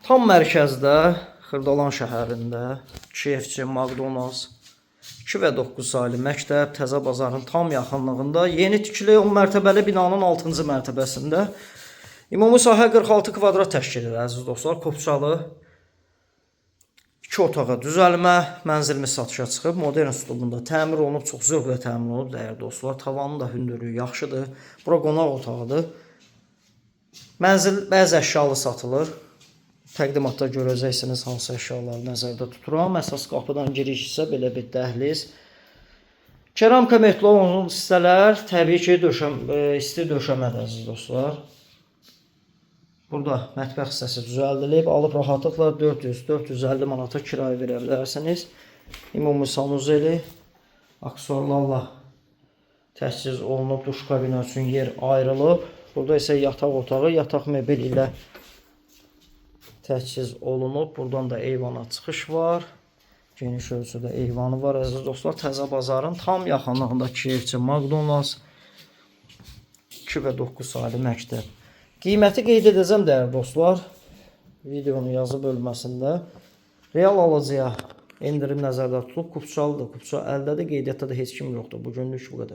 Tam mərkəzdə, Xırdalan şəhərində, KFC, McDonald's, 2 və 9 saylı məktəb, Təzə bazarın tam yaxınlığında, yeni tikili 10 mərtəbəli binanın 6-cı mərtəbəsində. Ümumi sahə 46 kvadrat təşkil edir, əziz dostlar. Kopçalı iki otağa düzəlmə mənzilimiz satışa çıxıb. Modern üslubunda təmir olunub, çox zövqlə təmir olunub, dəyərli dostlar. Tavanın da hündürlüyü yaxşıdır. Bura qonaq otağıdır. Mənzil bəzi əşyalı satılır. Təqdimatda görəcəksiniz hansı əşyaları nəzərdə tuturam. Əsas qapıdan giriş isə belə bir dəhliz. Keramika metlo hissələr təbii ki, isti döşəmədir, əziz dostlar. Burada mətbəx hissəsi düzəldilib. Alıb rahatlıqla 400-450 manata kirayə verə bilərsiniz. Ümumi sanuzeli aksesuarlarla təchiz olunub, duş kabini üçün yer ayrılıb. Burada isə yataq otağı, yataq mebeli ilə təchiz olunub. Buradan da eyvana çıxış var. Geniş ölçüdə eyvanı var, əziz dostlar. Təzə bazarın tam yaxınlığında KFC, McDonald's, 2 və 9 saylı məktəb. Qiyməti qeyd edəcəm, dəyərli dostlar. Videonun yazı bölməsində. Real alıcıya endirim nəzərdə tutulub. Kupçalıdır. Kupça əldədir. Qeydiyyatda da heç kim yoxdur. Bugünlük bu qədər.